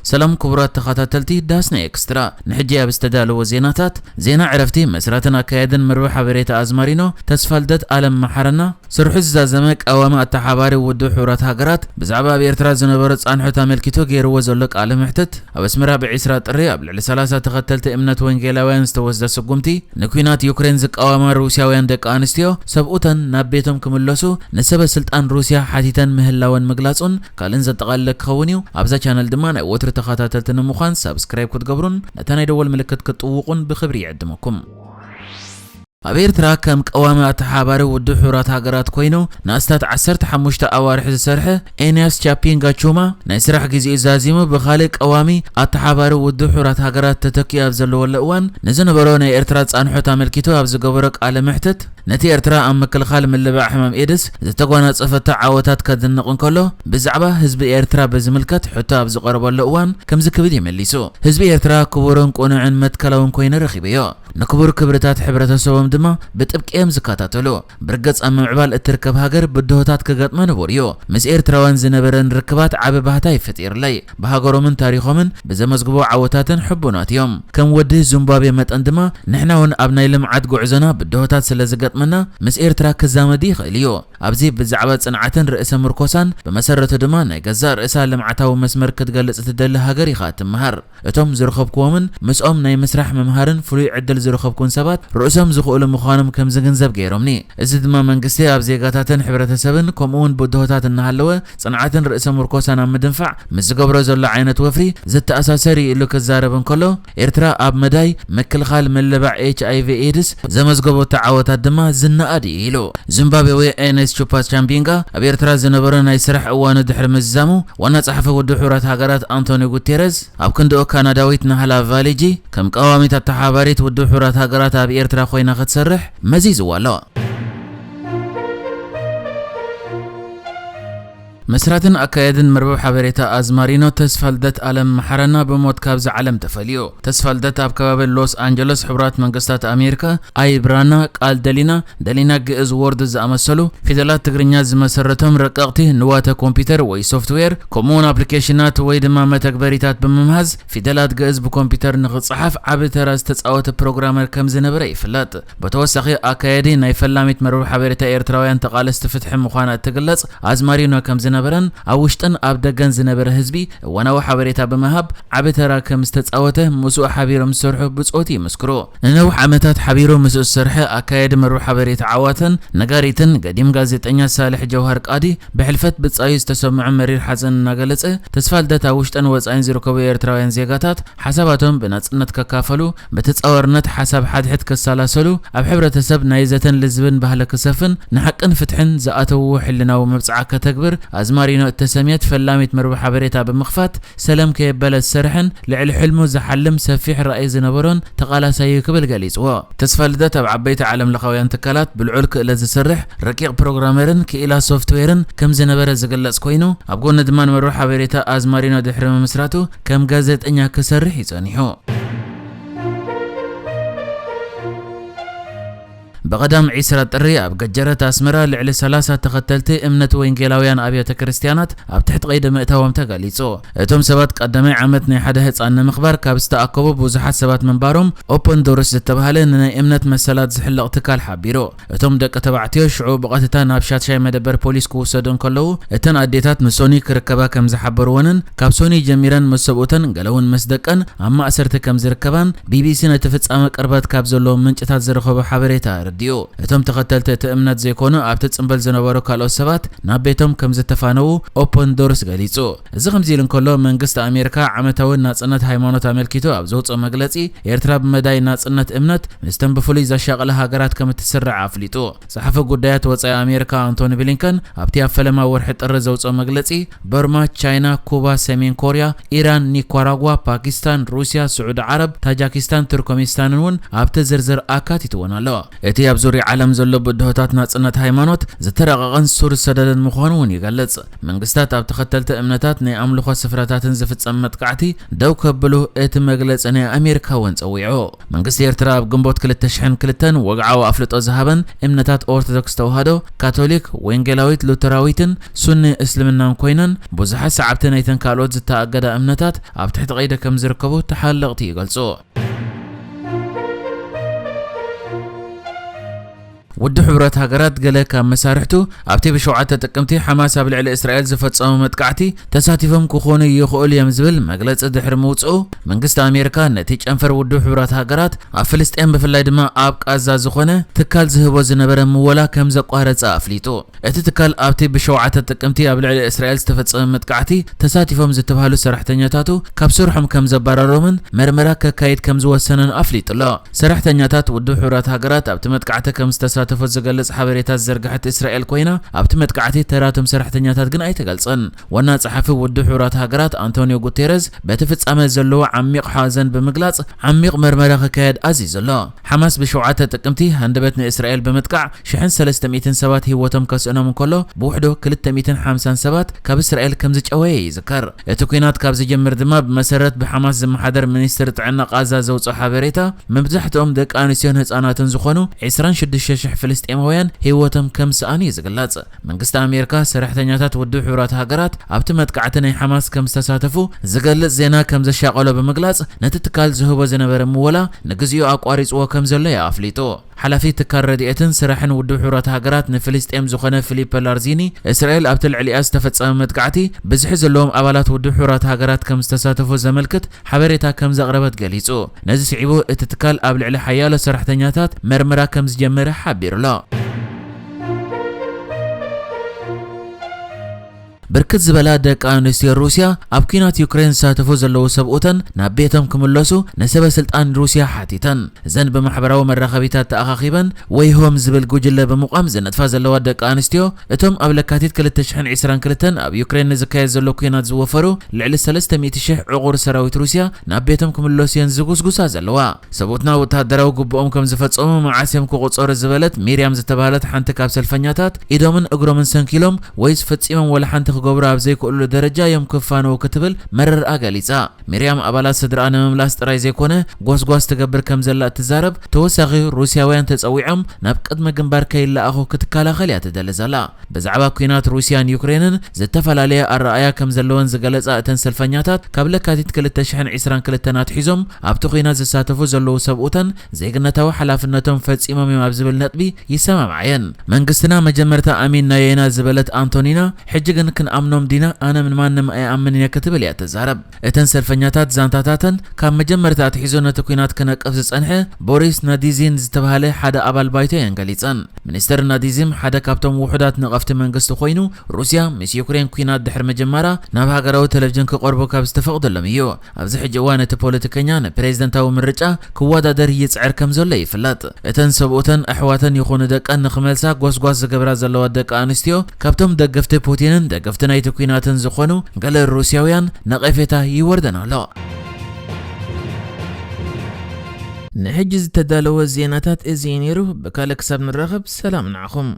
ሰላም ክቡራት ተኸታተልቲ ዳስና ኤክስትራ፣ ንሕጂ ኣብ ዝተዳለወ ዜናታት፣ ዜና ዕረፍቲ መስራትን ኣካያድን መርበብ ሓበሬታ ኣዝማሪኖ ተስፋልደት ኣለም መሓረና፣ ስርሑ ዝዛዘመ ቀዋሚ ኣተሓባሪ ውድብ ሕቡራት ሃገራት ብዛዕባ ኣብ ኤርትራ ዝነበሮ ጻንሖት ኣመልኪቱ ገይርዎ ዘሎ ቃለ መሕትት፣ ኣብ ኣስመራ ብ20 ጥሪ ኣብ ልዕሊ 30 ተኸተልቲ እምነት ወንጌላውያን ዝተወስደ ስጉምቲ፣ ንኲናት ዩክሬን ዝቃወማ ሩስያውያን ደቂ ኣንስትዮ ሰብኡተን ናብ ቤቶም ክምለሱ ንሰበ ስልጣን ሩስያ ሓቲተን ምህላወን ምግላጹን ካልእን ዘጠቓለለ ክኸውን እዩ። ኣብዛ ቻነል ድማ ናይ ወትሩ ተኸታተልቲ ንምዃን ሳብስክራይብ ክትገብሩን ነታ ናይ ደወል ምልክት ክትጥውቑን ብኽብሪ ይዕድመኩም። ኣብ ኤርትራ ከም ቀዋሚ ኣተሓባሪ ውድብ ሕቡራት ሃገራት ኮይኑ ንኣስታት 15 ኣዋርሕ ዝሰርሐ ኤንያስ ቻፒንጋ ቹማ ናይ ስራሕ ግዜኡ ዛዚሙ ብኻልእ ቀዋሚ ኣተሓባሪ ውድብ ሕቡራት ሃገራት ተተኪኡ ኣብ ዘለወሉ እዋን፣ ንዝነበሮ ናይ ኤርትራ ጻንሖት ኣመልኪቱ ኣብ ዝገበሮ ቃለ መሕትት፣ ነቲ ኤርትራ ኣብ ምክልኻል ምልባዕ ሕማም ኤድስ ዝተጓናጸፈቶ ዓወታት ከድንቕ እንከሎ፣ ብዛዕባ ህዝቢ ኤርትራ ብዝምልከት ሕቶ ኣብ ዝቐረበሉ እዋን ከምዚ ክብል እዩ መሊሱ። ህዝቢ ኤርትራ ክቡርን ቅኑዕን መትከላውን ኮይነ ረኺበዮ። ንክቡር ክብርታት ሕብረተሰቦም ድማ ብጥብቂ እዮም ዝከታተሉ። ብርግጽ ኣብ ምምዕባል እትርከብ ሃገር ብድሆታት ክገጥማ ንቡር እዩ። ምስ ኤርትራውያን ዝነበረን ርክባት ዓቢ ባህታ እዩ ፈጢርለይ። ብሃገሮምን ታሪኾምን ብዘመዝግቦ ዓወታትን ሕቡናት እዮም። ከም ወዲ ዚምባብዌ መጠን ድማ ንሕና እውን ኣብ ናይ ልምዓት ጉዕዞና ብድሆታት ስለ ዝገጥመና ምስ ኤርትራ ክዛመድ ይኽእል እዩ። ኣብዚ ብዛዕባ ጽንዓትን ርእሰ ምርኮሳን ብመሰረቱ ድማ ናይ ገዛእ ርእሳ ልምዓታዊ መስመር ክትገልጽ እትደሊ ሃገር ኢኻ እትመሃር። እቶም ዝረኸብክዎምን ምስኦም ናይ ምስራሕ ምምሃርን ፍሉይ ዕድል ዝረኸብኩን ሰባት ርእሶም ዝኽእሉ ምዃኖም ከም ዝግንዘብ ገይሮምኒ። እዚ ድማ መንግስቲ ኣብ ዜጋታትን ሕብረተሰብን ከምኡ እውን ብድሆታት እናሃለወ ጽንዓትን ርእሰ ምርኮሳን ኣብ ምድንፋዕ ምስ ዝገብሮ ዘሎ ዓይነት ወፍሪ ዝተኣሳሰር እዩ ኢሉ ክዛረብ እንከሎ፣ ኤርትራ ኣብ መዳይ ምክልኻል ምልባዕ ኤች ኣይ ቪ ኤድስ ዘመዝገበቶ ዓወታት ድማ ዝነኣድ እዩ ኢሉ። ዚምባብዌ ኤነስ ቹፓ ቻምቢንጋ ኣብ ኤርትራ ዝነበሮ ናይ ስራሕ እዋኑ ድሕሪ ምዝዛሙ፣ ዋና ጸሓፊ ውድብ ሕቡራት ሃገራት ኣንቶኒዮ ጉቴረዝ፣ ኣብ ክንድኡ ካናዳዊት ናህላ ቫሊጂ ከም ቀዋሚት ኣተሓባሪት ውድብ ሕቡራት ሃገራት ኣብ ኤርትራ ኮይና ክትሰርሕ መዚዝዋ ኣሎ። መስራትን ኣካያድን መርበብ ሓበሬታ ኣዝማሪኖ ተስፋልደት ኣለም መሓረና ብሞት ካብዛ ዓለም ተፈልዩ። ተስፋልደት ኣብ ከባቢ ሎስ ኣንጀለስ ሕቡራት መንግስታት ኣሜሪካ፣ ኣይ ብራና፣ ቃል ደሊና፣ ደሊና ግእዝ፣ ወርድ ዝኣመሰሉ ፊደላት ትግርኛ ዝመሰረቶም ረቀቕቲ ንዋተ ኮምፒውተር ወይ ሶፍትዌር፣ ከምኡውን ኣፕሊኬሽናት ወይ ድማ መተግበሪታት ብምምሃዝ ፊደላት ግእዝ ብኮምፒውተር ንኽጸሓፍ ዓቢ ተራ ዝተጻወተ ፕሮግራመር ከም ዝነበረ ይፍለጥ። ብተወሳኺ ኣካያዲ ናይ ፈላሚት መርበብ ሓበሬታ ኤርትራውያን ተቓለስቲ ፍትሒ ምዃና እትግለጽ ኣዝማሪኖ ከም ዝነበረን ኣብ ውሽጥን ኣብ ደገን ዝነበረ ህዝቢ እዋናዊ ሓበሬታ ብምሃብ ዓቢ ተራ ከም ዝተጻወተ ምስኡ ሓቢሮም ዝሰርሑ ብጾት ይምስክሩ። ንነዊሕ ዓመታት ሓቢሩ ምስኡ ዝሰርሐ ኣካያዲ መርበብ ሓበሬታ ዓዋተን ነጋሪትን ገዲም ጋዜጠኛ ሳልሕ ጀውሃር ቃዲ ብሕልፈት ብጻዩ ዝተሰምዖ መሪር ሓዘን እናገለጸ፣ ተስፋ ልደት ኣብ ውሽጥን ወጻኢን ዝርከቡ ኤርትራውያን ዜጋታት ሓሳባቶም ብናጽነት ከካፈሉ፣ ብተጻዋርነት ሓሳብ ሓድሕድ ክሰላሰሉ፣ ኣብ ሕብረተሰብ ናይ ዘተን ልዝብን ባህሊ ክሰፍን፣ ንሓቅን ፍትሕን ዝኣተውዎ ሕልናዊ መብጽዓ ከተግብር ኣዝማሪኖ እተሰምየት ፈላሚት መርበብ ሓበሬታ ብምኽፋት፣ ሰለም ከየበለ ዝሰርሕን ልዕሊ ሕልሙ ዝሓልም ሰፊሕ ራእይ ዝነበሮን ተቓላሳይ እዩ ክብል ገሊጽዎ። ተስፋ ልደት ኣብ ዓበይቲ ዓለም ለኻውያን ትካላት ብልዑል ክእለት ዝሰርሕ ረቂቕ ፕሮግራመርን ክኢላ ሶፍትዌርን ከም ዝነበረ ዝግለጽ ኮይኑ፣ ኣብ ጎኒ ድማ ንመርበብ ሓበሬታ ኣዝማሪኖ ድሕሪ ምምስራቱ ከም ጋዜጠኛ ክሰርሕ እዩ ጸኒሑ። ብቐዳም 20 ጥሪ ኣብ ገጀረት ኣስመራ ልዕሊ 30 ተኸተልቲ እምነት ወንጌላውያን ኣብያተ ክርስቲያናት ኣብ ትሕቲ ቀይዲ ምእታዎም ተገሊጹ። እቶም ሰባት ቀዳማይ ዓመት ናይ ሓደ ህጻን ንምኽባር ካብ ዝተኣከቡ ብዙሓት ሰባት ምንባሮም ኦፐን ዶርስ ዝተባህለ ንናይ እምነት መሰላት ዝሕለቕ ትካል ሓቢሩ። እቶም ደቂ ተባዕትዮ ሽዑ ብቐጥታ ናብ ሻድሻይ መደበር ፖሊስ ክውሰዱ እንከለዉ፣ እተን ኣዴታት ንሶኒ ክርከባ ከም ዝሓበርወንን ካብ ሶኒ ጀሚረን ምስ ሰብኡተን ገለ እውን ምስ ደቀን ኣብ ማእሰርቲ ከም ዝርከባን ቢቢሲ ነቲ ፍጻመ ቅርበት ካብ ዘለዎም ምንጭታት ዝረኸቦ ሓበሬታ ኣረዲኡ። እቶም ተኸተልቲ እቲ እምነት ዘይኮኑ ኣብቲ ጽምብል ዝነበሩ ካልኦት ሰባት ናብ ቤቶም ከም ዝተፋነዉ ኦፐን ዶርስ ገሊጹ። እዚ ከምዚ ኢሉ እንከሎ፣ መንግስቲ ኣሜሪካ ዓመታዊ ናጽነት ሃይማኖት ኣመልኪቱ ኣብ ዘውጽኦ መግለጺ፣ ኤርትራ ብመዳይ ናጽነት እምነት ምስተን ብፍሉይ ዘሻቕላ ሃገራት ከም እትስራዕ ኣፍሊጡ። ጸሓፊ ጉዳያት ወጻኢ ኣሜሪካ ኣንቶኒ ብሊንከን ኣብቲ ኣብ ፈለማ ወርሒ ጥሪ ዘውጽኦ መግለጺ፣ በርማ፣ ቻይና፣ ኩባ፣ ሰሜን ኮርያ፣ ኢራን፣ ኒካራጓ፣ ፓኪስታን፣ ሩስያ፣ ስዑዲ ዓረብ፣ ታጃኪስታን፣ ቱርኮሚስታንን እውን ኣብቲ ዝርዝር ኣካቲትወን ኣሎ። እቲ ኣብ ዙርያ ዓለም ዘሎ ብድሆታት ናጽነት ሃይማኖት ዝተረቐቐን ሱር ዝሰደደን ምዃኑ እውን ይገልጽ። መንግስታት ኣብ ተኸተልቲ እምነታት ናይ ኣምልኾ ስፍራታትን ዝፍጸም መጥቃዕቲ ደው ከብሉ እቲ መግለጺ ናይ ኣሜሪካ እውን ጸዊዑ። መንግስቲ ኤርትራ ኣብ ግንቦት ክልተ ሽሕን ክልተን ወግዓዊ ኣፍልጦ ዝሃበን እምነታት ኦርቶዶክስ ተዋህዶ፣ ካቶሊክ፣ ወንጌላዊት ሉተራዊትን ሱኒ እስልምናን ኮይነን፣ ብዙሓት ሰዓብቲ ናይተን ካልኦት ዝተኣገዳ እምነታት ኣብ ትሕቲ ቀይዲ ከም ዝርከቡ ተሓለቕቲ ይገልጹ። ውድብ ሕቡራት ሃገራት ገለ ካብ መሳርሕቱ ኣብቲ ብሸውዓተ ጥቅምቲ ሓማስ ኣብ ልዕሊ እስራኤል ዝፈጸሞ መጥቃዕቲ ተሳቲፎም ክኾኑ ይኽእሉ እዮም ዝብል መግለጺ ድሕሪ ምውጽኡ፣ መንግስቲ ኣሜሪካ ነቲ ጨንፈር ውድብ ሕቡራት ሃገራት ኣብ ፍልስጤም ብፍላይ ድማ ኣብ ቃዛ ዝኾነ ትካል ዝህቦ ዝነበረ ምወላ ከም ዘቋረጸ ኣፍሊጡ። እቲ ትካል ኣብቲ ብሸውዓተ ጥቅምቲ ኣብ ልዕሊ እስራኤል ዝተፈጸመ መጥቃዕቲ ተሳቲፎም ዝተባህሉ ሰራሕተኛታቱ ካብ ስርሖም ከም ዘባረሮምን መርመራ ከካይድ ከም ዝወሰነን ኣፍሊጡ ኣሎ። ሰራሕተኛታት ውድብ ሕቡራት ሃገራት ኣብቲ መጥቃዕቲ ከም ዝተሳተፉ ዝገልጽ ሓበሬታ ዝዘርግሐት እስራኤል ኮይና፣ ኣብቲ መጥቃዕቲ ተራቶም ሰራሕተኛታት ግን ኣይተገልጸን። ዋና ጸሓፊ ውድብ ሕቡራት ሃገራት ኣንቶኒዮ ጉቴረዝ በቲ ፍጻመ ዘለዎ ዓሚቕ ሓዘን ብምግላጽ፣ ዓሚቕ መርመራ ክካየድ ኣዚዙ ኣሎ። ሓማስ ብሸውዓተ ጥቅምቲ ሃንደበት ንእስራኤል ብምጥቃዕ ሽሕን ሰለስተ ሚእትን ሰባት ህይወቶም ከስእኖም እንከሎ፣ ብውሕዱ ክልተ ሚእትን ሓምሳን ሰባት ካብ እስራኤል ከም ዝጨወየ ይዝከር። እቲ ኲናት ካብ ዝጀምር ድማ ብመሰረት ብሓማስ ዝመሓደር ሚኒስትሪ ጥዕና ቃዛ ዘውፅኦ ሓበሬታ፣ መብዛሕትኦም ደቂ ኣንስትዮን ህፃናትን ዝኾኑ ዕስራን ሽዱሽተ ሽሕ ፍልስጤማውያን ህይወቶም ከም ዝሰኣኑ እዩ ዝግለጽ። መንግስቲ ኣሜሪካ ሰራሕተኛታት ውድብ ሕቡራት ሃገራት ኣብቲ መጥቃዕቲ ናይ ሓማስ ከም ዝተሳተፉ ዝገልጽ ዜና ከም ዘሻቐሎ ብምግላጽ፣ ነቲ ትካል ዝህቦ ዝነበረ ምወላ ንግዚኡ ኣቋሪጽዎ ከም ዘሎ እዩ ኣፍሊጡ። ሓላፊ ትካል ረድኤትን ስራሕን ውድብ ሕቡራት ሃገራት ንፍልስጤም ዝኾነ ፊሊፐ ላርዚኒ፣ እስራኤል ኣብቲ ልዕሊኣ ዝተፈጸመ መጥቃዕቲ ብዝሒ ዘለዎም ኣባላት ውድብ ሕቡራት ሃገራት ከም ዝተሳተፉ ዘመልክት ሓበሬታ ከም ዘቕረበት ገሊጹ። ነዚ ስዒቡ እቲ ትካል ኣብ ልዕሊ ሓያሎ ሰራሕተኛታት መርመራ ከም ዝጀመረ ሓቢሩ ኣሎ። ብርክት ዝበላ ደቂ ኣንስትዮ ሩስያ ኣብ ኲናት ዩክሬን ዝሳተፉ ዘለዉ ሰብኡተን ናብ ቤቶም ክምለሱ ንሰበ ስልጣን ሩስያ ሓቲተን። እዘን ብማሕበራዊ መራኸቢታት ተኣኻኺበን ወይ ሆም ዝብል ጉጅለ ብምቋም ዝነጥፋ ዘለዋ ደቂ ኣንስትዮ፣ እቶም ኣብ ለካቲት ክልተ ሽሕን ዕስራን ክልተን ኣብ ዩክሬን ንዝካየድ ዘሎ ኲናት ዝወፈሩ ልዕሊ ሰለስተ ሚእቲ ሽሕ ዕቑር ሰራዊት ሩስያ ናብ ቤቶም ክምለሱ እየን ዝጉስጉሳ ዘለዋ። ሰብኡትና ወተሃደራዊ ግቡኦም ከም ዝፈጸሙ መዓስ እዮም ክቑጸሩ ዝበለት ሚርያም ዝተባህለት ሓንቲ ካብ ሰልፈኛታት፣ ኢዶምን እግሮምን ሰንኪሎም ወይስ ፈጺሞም ወላ ሓንቲ ክገብሩ ኣብ ዘይክእሉሉ ደረጃ እዮም ክፋነዉ ክትብል መረርኣ ገሊጻ። ሚርያም ኣባላት ስድራኣ ንምምላስ ጥራይ ዘይኮነ፣ ጎስጓስ ትገብር ከም ዘላ እትዛረብ፣ ተወሳኺ ሩስያውያን ተጸዊዖም ናብ ቅድመ ግንባር ከይለኣኹ ክትከላኸል እያ ትደሊ ዘላ። ብዛዕባ ኲናት ሩስያን ዩክሬንን ዝተፈላለየ ኣረኣእያ ከም ዘለወን ዝገለጻ እተን ሰልፈኛታት፣ ካብ ለካቲት ክልተ ሽሕን ዕስራን ክልተን ኣትሒዞም ኣብቲ ኲናት ዝሳተፉ ዘለዉ ሰብኡተን ዜግነታዊ ሓላፍነቶም ፈጺሞም እዮም ኣብ ዝብል ነጥቢ ይሰማምዓ እየን። መንግስትና መጀመርታ ኣሚንናዮ ኢና ዝበለት ኣንቶኒና፣ ሕጂ ግን ክንኣምኖም ዲና? ኣነ ንማንም ኣይኣምንን እየ ክትብል እያ ትዛረብ። እተን ሰልፈኛታት ዛንታታተን ካብ መጀመርታ ኣትሒዙ ነቲ ኲናት ክነቅፍ ዝጸንሐ ቦሪስ ናዲዚን ዝተባህለ ሓደ ኣባል ባይቶ እየን ገሊጸን። ሚኒስተር ናዲዚም ሓደ ካብቶም ውሑዳት ነቐፍቲ መንግስቲ ኮይኑ፣ ሩስያ ምስ ዩክሬን ኲናት ድሕሪ ምጅማራ ናብ ሃገራዊ ቴሌቪዥን ክቐርቡ ካብ ዝተፈቕደሎም እዩ። ኣብዚ ሕጂ እዋን እቲ ፖለቲከኛ ንፕሬዝደንታዊ ምርጫ ክወዳደር ይጽዕር ከም ዘሎ ይፍለጥ። እተን ሰብኡተን ኣሕዋተን ይኹኑ ደቀን ንኽመልሳ ጎስጓስ ዝገብራ ዘለዋ ደቂ ኣንስትዮ፣ ካብቶም ደገፍቲ ፑቲንን ደገፍቲ ናይቲ ኲናትን ዝኾኑ ገለ ሩስያውያን ነቐፌታ ይወርደን ኣሎ። ንሕጂ ዝተዳለወ ዜናታት እዚ እዩ ነይሩ። ብካልእ ክሳብ ንራኸብ ሰላም ንዓኹም።